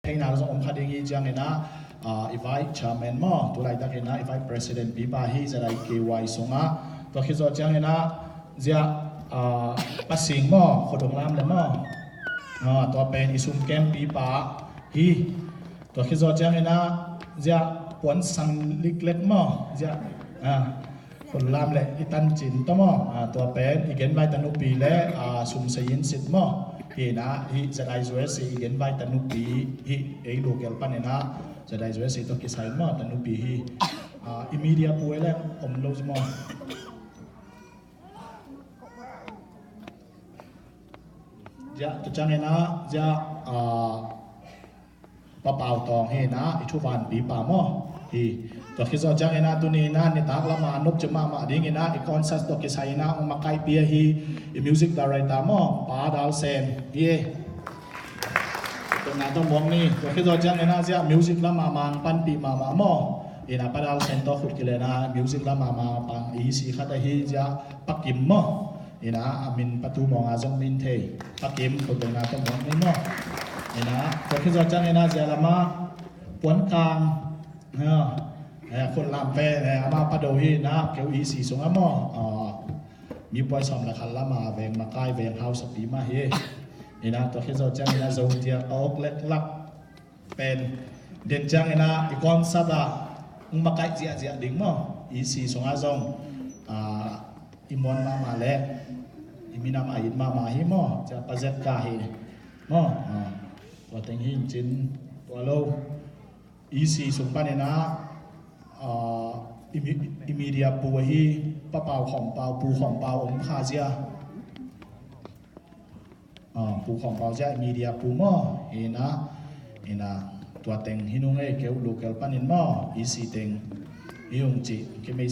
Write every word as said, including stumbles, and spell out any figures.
theihna zong om kha ding hi. Ciangin ah, ah, i vice chairman maw, tu laitakin ah i vice president pipa hi Z I K Y sungah. Tua khit zawh ciangin ah ziah, ah, Pa Sing maw, Khuadong Lam le maw. Ah, tua pen i sumkem pipa hi. Tua khit zawh ciangin ah ziah Puan Sang Liklek maw, ziah, ah, Khuadong Lam le i Tan Cin tawh maw. Ah, tua pen i genvai tanupi le, ah, Sum Sa Yin Sit maw. Hi na, hi Z I U S A i genvai tanupi hi, ei local panin ah Z I U S A tawh kisai maw, tanupi hi. Ah, i media pu ei le om lo zi maw. Ziah, tua ciangin ah ziah, ah, Pa Pau Tawng hi na, i thuvanpipa maw. Hi. Tua khit zawh ciangin ah tuni in ah nitak lam a nopci mahmah dingin ah i concert tawh kisai in ah hong makaihpih ahi i music director maw, Pa Dal Sen hi. Tua na tawh muak ni. Tua khit zawh ciangin ah ziah music lam a mang panpih mahmah maw. Hi na, Pa Dal Sen tawh khut kile na music lam a mang pang i si khat ahi ziah Pa Kim maw. Hi na, a min Pa Tu Mawng a zong min thei. Pa Kim, khut beng na tawh muak ni maw. Hi na, tua khit zawh ciangin ah ziah lam ah Puan Kang, ha, eh, Khut Lam pen, eh, amah Pa Do hi na, keu E C sungah maw. Ah, mi puai sawm le khat lam a veng makai, veng hausapi mah hi. Hi na, tua khit zawh ciangin ah Zo Tiak a awk leklak pen den ciangin ah i concert ah hong makaih ziahziah ding maw. E C sungah zong, ah, i muan mahmah le i minam a it mahmah hi maw. Ziah Pa Zek Ka hi maw. Ah, tua teng hi in cin tua lo. E C sung panin ah, ah, i mi-, i media pu ahi Pa Pau Khawm Pau, Pu Khawm Pau om kha ziah. Ah, Pu Khawm Pau ziah i media pu maw. Hi na, hi na, tua teng hi nung ei, keu local panin maw, E C teng hi ung ci, kei mei